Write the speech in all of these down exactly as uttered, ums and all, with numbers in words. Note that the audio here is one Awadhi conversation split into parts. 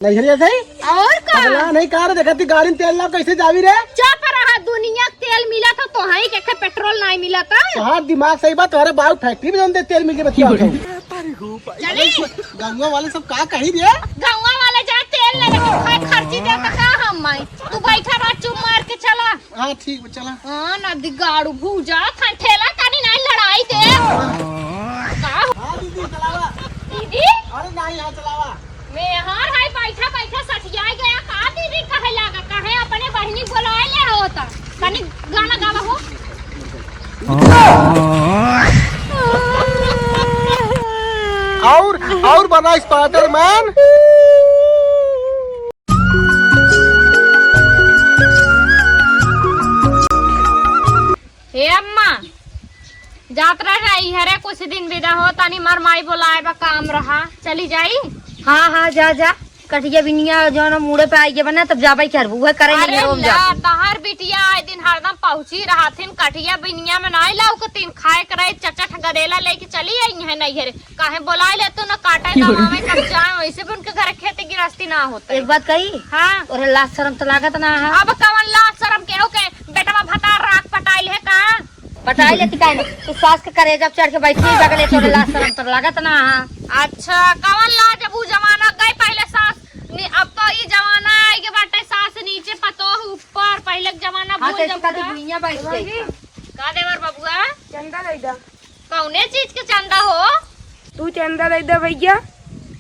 नैहरिया से? और का? पगला नहीं का रे, देखा थी गाड़ी में तेल ना, कैसे जावी रे? चुप रहा, दुनिया के तेल मिलत हो, तोहई के खे पेट्रोल नहीं मिलत है। तोहार दिमाग सही बा, तोहरे बाबू फैक्ट्री में जौन दे तेल मिल के बतिया हो। चली। गंगवा वाले सब का कही रे? गंगवा वाले जा तेल ले लेके खाए खर्ची दे तो का हम माई? तू बैठा रह चुप मार के चला। हाँ, ठीक बा, चला। हाँ, ना दिगाड़ू भूजा, थान ठेला तानी ना लड़ाई दे। का हो? हाँ, दीदी, चलावा। दीदी? अरे, नहीं, यहाँ चलावा। मैं यहाँ है, बैठा, बैठा सठिया गया। का दीदी कहे लागा? कहे अपने बहिनी बोलाए ले हो तो। तनी गाना गावा हो। और, और बना स्पाइडरमैन। हे अम्मा, जात रह जाई हरे, कुछ दिन विदा हो, तानी मार माई बोलाए बा, काम रहा, चली जाई। हाँ, हाँ, जा, जा, कटिया बिनिया जौन मुड़े पे आई के बना, तब जाबे करबू, उहे करे अरे नहीं, हम ला, जाबू। तहार बिटिया आए दिन हरदम पहुँची रहथिन, कटिया बिनिया में नाई लौकतिन, खाए के रहे, चचट गदेला लेके चली आई है नैहरे। काहे बोलाए ले तू न काटे की हो? दमावे कब जाए, वैसे भी उनके घर खेती गृहस्थी ना होता है। एक बात कही? हाँ। तोरे लाज शरम तो लागत ना है। अब कवन लाज शरम केहू के बेटवा भतार राख पटाइल है का? पटाइल है काहे ना? तू सास के करेजा पे चढ़ के बैठी है बगले, तोरे लाज शरम तो लागत ना है। अच्छा, कवन लाज, अब उ जमाना गए पहले सास नि-, अब तो ई जमाना आए के बाटे सास नीचे पतोह ऊपर, पहले के जमाना हाँ, भूल तो जा इसका तो पूरा। दुनिया बैठ गई। का देवर बबुआ? चंदा दे दा। कौने चीज के चंदा हो? तू चंदा दे दे भैया,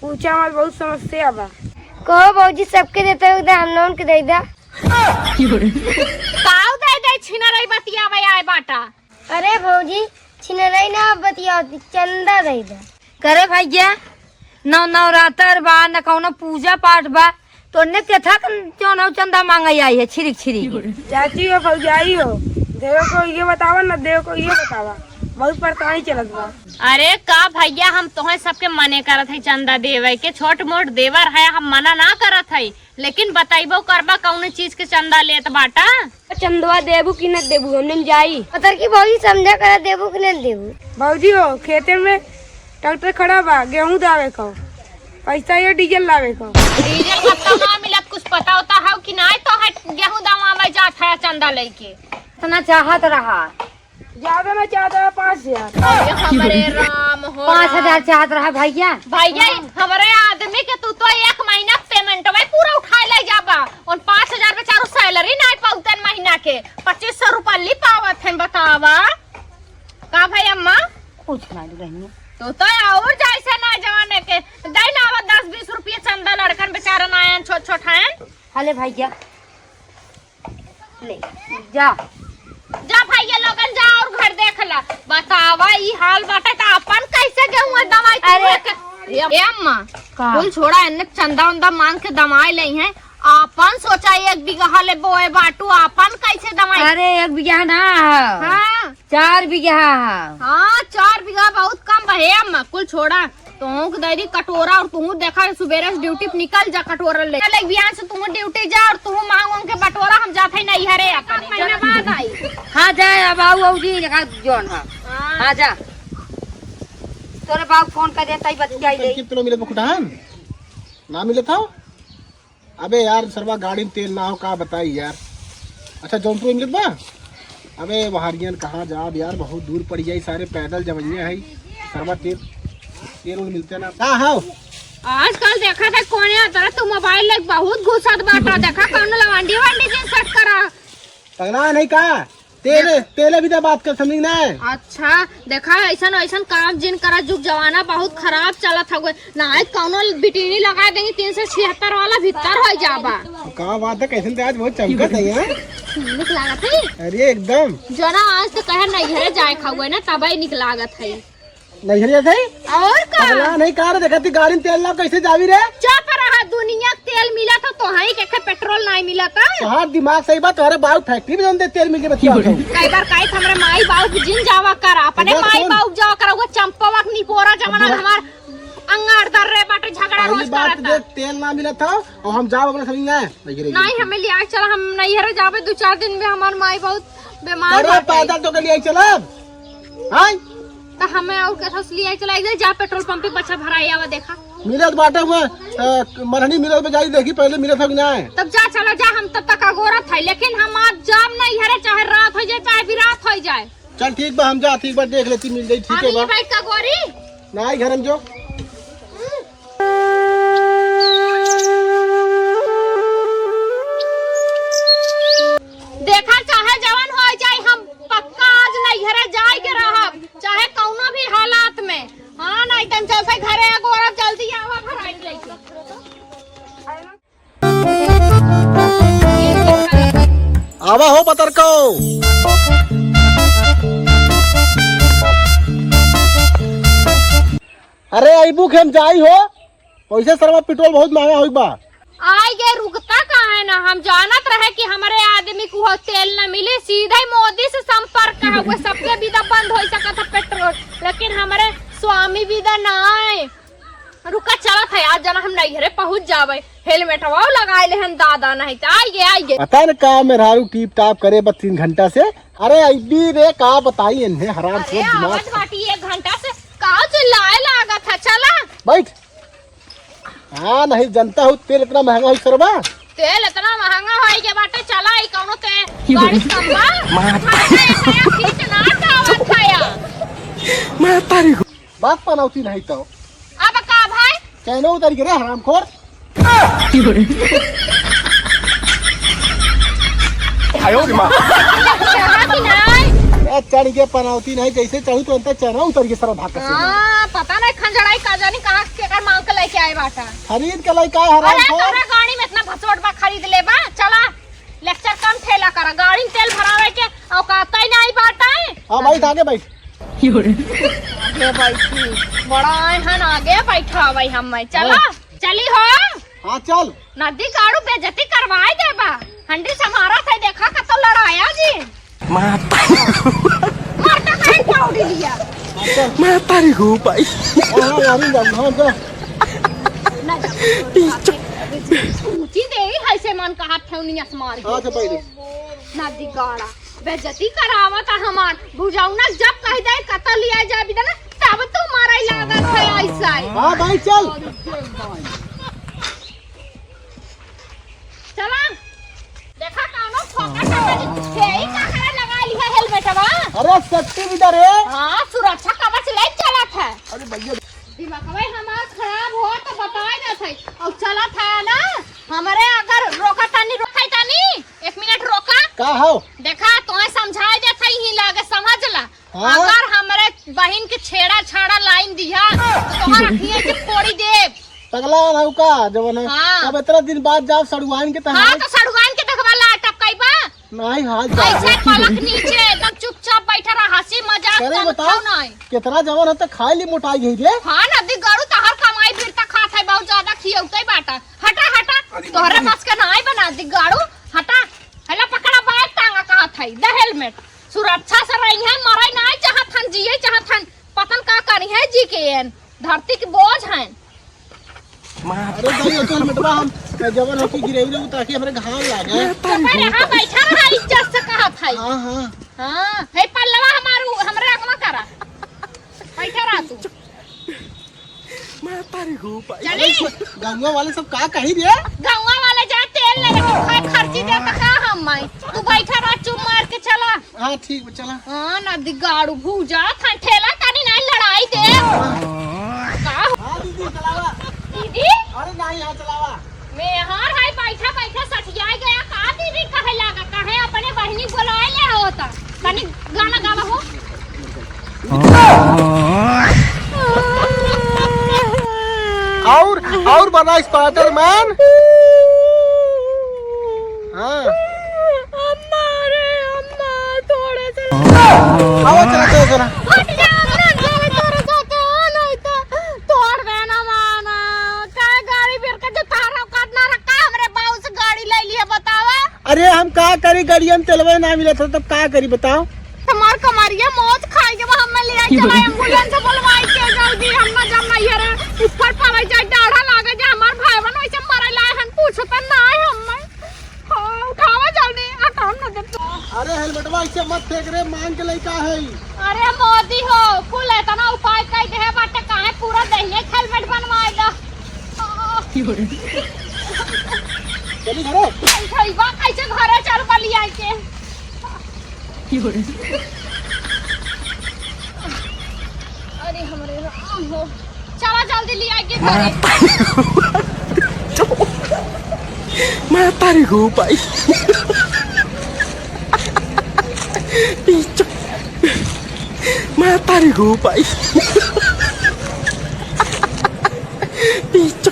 पूछा मत, बहुत समस्या बा। कहो भौजी, सबके देते हो, हम लोगन के दे दा। काऊ दे दे, छिनरई बतियावे आए बाटा। अरे भौजी, छिनरई ना बतियावती, चंदा दे दा। करे भैया, नौ नवरात्र बा, न कौनो पूजा पाठ बा, तो ने तेथा जौन हौ चंदा मांगे आई है, छिरिक छिरिक। चाची हो, भौजाई हो, देवे को ये बतावा, न देवे को ये बतावा, बहुत परेशानी चलत बा। अरे का भैया, हम तोहे सबके मने करत है चंदा देवे के, छोट मोट देवर है, हम मना ना करत है, लेकिन बतैबो करबा कौनो चीज के चंदा लेत बाटा। चंदवा देबू कि न देबू, हमने जाई। पतर की भौजी समझा करा, देबू कि न देबू। भौजी हो, खेते में ट्रैक्टर खड़ा बा, गेहूं दावे को, पैसा ये डीजल लावे को। डीजल कब तक ना मिलत, कुछ पता होता है कि नाई? तो है गेहूं दमावे जात है चंदा लेके। इतना चाहत रहा। ज्यादा ना चाहत रहा, पाँच हजार। अरे हमरे राम हो पाँच हजार राम। चाहत रहा भैया। भैया, हमरे आदमी के तू तो एक महीना पेमेंट में पूरा उठा ले जाबा। उन पाँच हजार बेचारू सैलरी नाई पाउतन महीना के, पच्चीस सौ रुपया ली पावत है, बतावा। का भाई अम्मा? कुछ ना ली बहनी। तो, तो और जैसे ना जवाने के, दे ना आवा दस बीस रुपये चंदा लड़कन बेचारा ना आयन, छोट छोट हैं। हले भैया, ले, जा। जा भैया लोगन जा और घर देख ला। बतावा ई हाल बाटे त अपन कैसे गेहूं दवाई अरे। ए, ए अम्मा, का? कुल छोड़ा, एन्ने चंदा उंदा मांग के दवाई ले हैं। आपन सोचा एक बीघा ले बोए बाटू, आपन कैसे दवाई? अरे, एक बीघा ना है। हाँ। चार बीघा है। हाँ, चार बीघा बहुत कम बा। हे अम्मा, कुल छोड़ा। तोहूँ के दे दी कटोरा और तोहूँ देखा सुबेरे से ड्यूटी पे निकल जा कटोरा ले। चल, एक बिहान से तोहूँ ड्यूटी जा और तोहूँ मांग वांग के बटोरा, हम जात है नैहरे अपने। महीना बाद आई। हाँ, जा, अब आऊ, आऊ जी, जगह जौन है। हाँ। हाँ, जा। तोरे बाबू फोन कर देता ही बतियाई ले। कितने मिले बकुटान? ना मिले था? अबे यार, सरवा गाड़ी में तेल ना हो, का बताई यार। अच्छा, जौनपुर में मिलत बा? अबे, वहारियन कहाँ जाब यार, बहुत दूर पड़ जाई, सारे पैदल जवइया है। सरवा तेल, तेल उल मिलते ना। का हो? आजकल देखा था, कोने तरह तू मोबाइल लेके बहुत घुसत बाटा। देखा, कौनो लवांडी वांडी जिन सेट करा। पगला नहीं का? तेले, तेले भी तो बात कर, समझी ना? अच्छा, देखा, ऐसन, ऐसन काम जिन करा, जुग जमाना बहुत खराब चलत हवे। ना, आज कौनो बिटिनी लगा देंगे, तीन सौ छिहत्तर वाला भीतर हो जाबा। का बात है, कैसन ते आज बहुत चमकत है, हैं? निक लागत है? अरे, एकदम। जना आज तो कहे नैहरे जाए खावे ना, तबे निक लागत है। नैहरे से? और का? पगला नहीं का रे, देखा थी गाड़ी में तेल ना, कैसे जावी रे? चुप रहा, दुनिया के तेल मिला था, तोहई के खे पेट्रोल नहीं मिला था। तोहार दिमाग सही बा, तोहरे बाबू फैक्ट्री में जौन दे तेल मिल के बतिया हो। कई बार कही हमरे माई बाबू के जिन जावा कर, अपने अरे माई सुन। बाबू जावा कर, वो चंपवा के निपोरा जमाना अब हमार अंगार दर रे बाटे, झगड़ा पहली रोज बात करता। दे, तेल ना मिला था और हम जाओ अपने समझ में। नहीं, हमें लिया चला, हम नैहरे जाबे दो चार दिन में, हमार माई बहुत बीमार अरे बाटे। पैदल तो के लिए चला। हाय। तो हमें और कथा से लिया चला, जा पेट्रोल पंप पे बच्चा भराई आवा देखा। मिलत बाटे हुए, अ, मरहनी मिलत बा, जाई देखी पहिले मिलत हो कि ना। तब जा, चला जा, हम तब तक अगोरत है, लेकिन हम आज जाब नैहरे, चाहे रात होइ जाए, चाहे बिरात होइ जाए। चल ठीक बा, हम जात ही, एक बार देख लेती, मिल जाई, ठीक है बा। भाई का गोरी? नाहीं, घर में जो। देखा, चाहे जवन होइ जाए, हम पक्का आज नैहरे जाए के रहब, चाहे कौनो भी हालात में। हाँ, नाहीं तो हम चलते घरे, अगोरब, जल्दी आवा, घर आई लेके। आवा हो पतरको। अरे अइबू कि हम जाई हो, वैसे सरवा पेट्रोल बहुत महंगा होइ बा। आई गे, रुकता काहे ना, हम जानत रहे कि हमरे आदमी को तेल न मिली, सीधे मोदी से संपर्क है, वो सबके बिदा बंद होइ सकत है पेट्रोल, लेकिन हमरे स्वामी बिदा नाहीं। रुका, चलत है, आज जना हम नैहरे पहुँच जाबे। हेलमेटवा लगाए लेहन दादा, नाहीं त आइगे, आइगे। पता न का मेहरारू टीप टाप करे बस तीन घंटा से। अरे अइबी रे, का बताई इन्हें, हराम अरे से दिमाग। आवत बाटी एक घंटा से, का चिल्लाए लागत है, चला। बैठ। हाँ, नाहीं जनता हूँ, तेल इतना महंगा होइ सरबा। तेल इतना महंगा होइ के बाटे, चला, ई कौनो ते गाड़ी से कम बा? मार। अरे, एकरा खींच ना, का आवत है यार? मार तारी को। बात पनौती नाहीं तो। अब का भाई? चैनो उतर गिरे हरामखोर। आयो रे माँ। चढ़ा कि नाहीं? ए, चढ़ के पनौती नाहीं, जैसे चढ़ू तो अंतर चैनो उतर के सरवा भाग से। हाँ, पता नाहीं खंजड़ाई का जानी कहाँ केकर मांग के लेके आए बाटा। खरीद के लेके आए अरे, हरामखोर। तोहरा गाड़ी में इतना भसोट बा, खरीद ले बा, चला। लेक्चर कम ठेला करा, गाड़ी में तेल भरावे के औकात ही नाहीं बाटे। हाँ भाई, आगे बैठ। आगे बैठी, बड़ा आए हन, आगे बैठावे हम, चला, हाँ। चली हो। हाँ, चल। नदी गाड़ू बेइज्जती करवाए देबा, हंडी संभारा थे, देखा कतो लड़ाया जी। माता। मरता काहे पाउडी लिया? हाँ, चल। माता रे हो भाई। हाँ, हाँ, यार, हाँ, जा। ना जा। पीछे। ऊंची दे ही है से मन कहा ठेउनिया से मार के। हाँ, से पहले। नदी गाड़ा। बेइज्जती करावत है हमार। भुजौना जब कह दे कतल लिया जाए बिदन, तब तू मारे लागत है ऐसा ही। हाँ भाई, चल। चला। देखा कानो फोकट में फेई का करे लगा लिया हेलमेटवा। अरे सेफ्टी भी रे। हाँ, सुरक्षा कवच ले चलत है। अरे भैया। दिमागवा हमार खराब हो तो बताए देत है। और चलत है ना, हमरे अगर रोका तानी, रोका तानी, एक मिनट रोका। का हो? देखा, तोहे समझाए देत है, ही लागे समझ ला। हाँ? अगर हमरे बहिन के छेड़ा छाड़ा लाइन दिया, तो तोहर अखियाँ के फोड़ी देब। पगला रहू का, जवन है। हाँ। अब इतना दिन बाद जाब सड़ुआइन के हाँ, तहार। तो सड़ुआइन के देखबा ला टपकाई बा। नहीं, हाल चाल ऐसे है। पलक नीचे एकदम चुपचाप बैठा रहा, हंसी मजाक करे कम बताओ, खाओ नहीं। कितना जवन है तो खाए ली मोटाई गई रे। हाँ, नदी गाड़ू तहार कमाई फिर तक खात है, बहुत ज्यादा खियौते बाटा। हटा, हटा, अरे तोहरे बाप रे। बस के नाई बा नदी गाड़ू, हटा। हेला पकड़ा बैग टांगा कहा था, दे हेलमेट। सुरक्षा से रही है, मरे नाई चाहत हन, जिए चाहत हन, पतन का करी है जी के एन, धरती के बोझ हैं। अरे भाई, ये तो हेलमेटवा हम जवन होके गिरई रहू ताकि हमरे घाम लागे। तो पहले हाँ बैठा रहा, इज्जत से कहा था। हाँ, हाँ। हाँ, हे पल्लवा हमारू, हमरे अगवा करा। बैठा रहा तू। मैं तारी हो भाई। चली। गंगा वाले सब का कही रे? गंगा वाले जा तेल ले लेके खाए खर्ची दे तो का हम माई। तू बैठा रहा चुप मार के चला। हाँ, ठीक बा, चला। हाँ, नदी गाड़ू भूजा, थान ठेला तानी ना लड़ाई दे। का हो? हाँ, दीदी, चलावा। दीदी? अरे, नहीं, यहाँ चलावा। मैं हार हाय बैठा, बैठा सठियाई गया। का दीदी कहे लागा? कहे अपने बहिनी बोलाए ले हो त। तनी गाना गावा हो। और, और बना स्पाइडरमैन। हाँ। अम्मा रे, अम्मा, थोड़ा सा। आवाज चला, चला, चला। हट जा, हमरा घर थोड़ा सा तो नहीं तो तोड़ देना माना। का गाड़ी बेर के जो तारा काटना रखा, हमरे बाऊ से गाड़ी ले लिया, बतावा। अरे हम का करी, गाड़िया में तेलवे ना मिलत है, तब का करी बताओ? हमार कमरिया मौत खाई के बा, हमें ले आई चला एम्बुलेंस बुलवाई के जल्दी, हम ना जब नहीं है रे, ऊपर पड़े जाए, डाढ़ा लागे जाए, हमार भाई बहन वैसे मरे लाए हन, पूछता ना है हमें। हाँ, उठावा जल्दी, हटाओ ना जब। अरे हेलमेटवा ऐसे मत फेंक रे, मांग के लइका है। अरे मोदी हो, कुल इतना उपाय कई देहे बाटे, काहे पूरा देहिए हेलमेट बनवाए दा। चली घरे। भैया, कैसे घरे चल बा लिया के? अरे हमरे राम हो, चला जल्दी लिया के घरे। माता रे हो भाई। पीछे। माता रे हो भाई। पीछे।